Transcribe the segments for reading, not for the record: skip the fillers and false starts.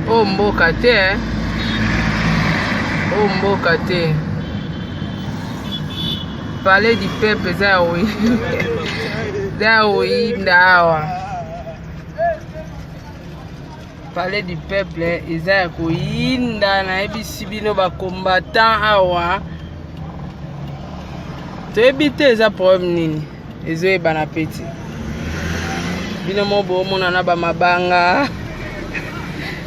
Oyo mboka te eh. Oyo mboka te. Palais du peuple eza ya eza ya koyinda awa. Palais du peuple eza ya koyinda, nayebisi bino ba combattant awa. Toyebi te eza problème nini, ezoyebana pe te. Bino mo bomona na ba mabanga.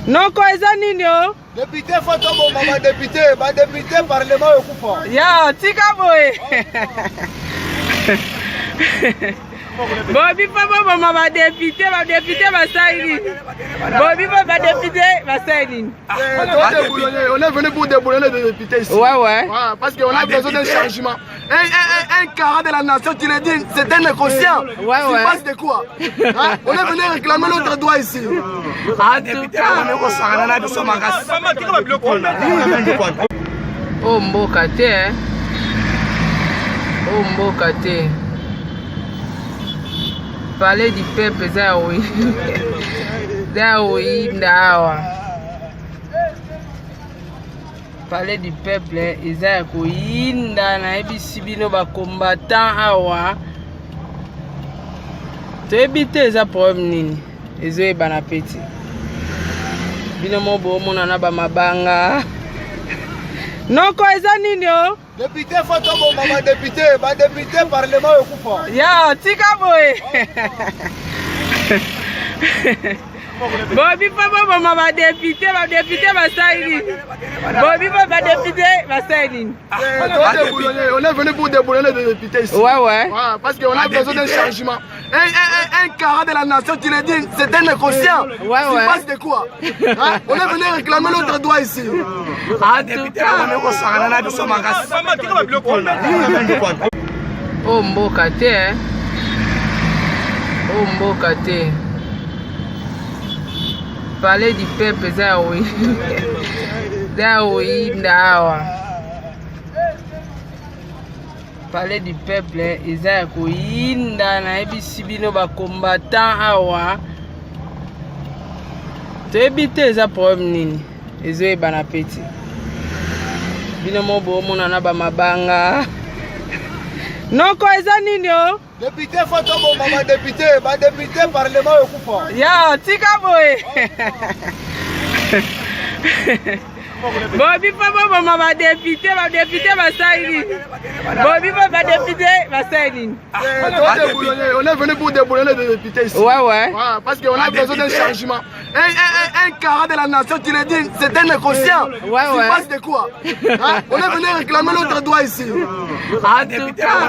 Noko eza nini o? Député faut toboma ba député, ba député parlement ekufa. Ya, tika boye. Bobi mpo boboma ba député, ba député basali nini? Bobi mpo ba député basali nini? On est venu pour déboulonner des députés ici. Ouais. Ouais, parce qu'on a besoin d'un changement. Un carré de la nation, tu le dis, c'est un inconscient. Ouais. Tu passes de quoi? Hein? On est venu réclamer notre droit ici. En tout cas, oyo mboka te eh. Oyo mboka te. Palais du peuple eza ya eza ya koyinda awa. Palais du peuple eza ya koyinda, nayebisi bino ba combattant awa. Toyebi te eza problème nini, ezoyebana pe te. Bino mo bomona na ba mabanga. Noko eza nini o? Député faut toboma ba député, ba député parlement ekufa. Ya, tika boye. Bobi mpo boboma ba député, ba député basali nini? Bobi mpo ba député basali nini? On est venu pour déboulonner des députés ici. Ouais. Ouais, parce qu'on a besoin d'un changement. Un carré de la nation, tu le dis, c'est un inconscient. Ouais. Tu passes de quoi? Hein? On est venu réclamer notre droit ici. En tout cas, oyo mboka te eh. Oyo mboka te. Palais du peuple eza ya eza ya koyinda awa. Palais du peuple eza ya koyinda, nayebisi bino ba combattant awa. Toyebi te eza problème nini, ezoyebana pe te. Bino mo bomona na ba mabanga. Noko eza nini o? Député faut toboma ba député, ba député parlement ekufa. Ya, tika boye. Bobi mpo boboma ba député, ba député basali nini? Bobi mpo ba député basali nini? On est venu pour déboulonner des députés ici. Ouais. Ouais, parce qu'on a besoin d'un changement. Un carré de la nation, tu le dis, c'est un inconscient. Ouais. Tu passes de quoi? Hein? On est venu réclamer notre droit ici. En tout cas,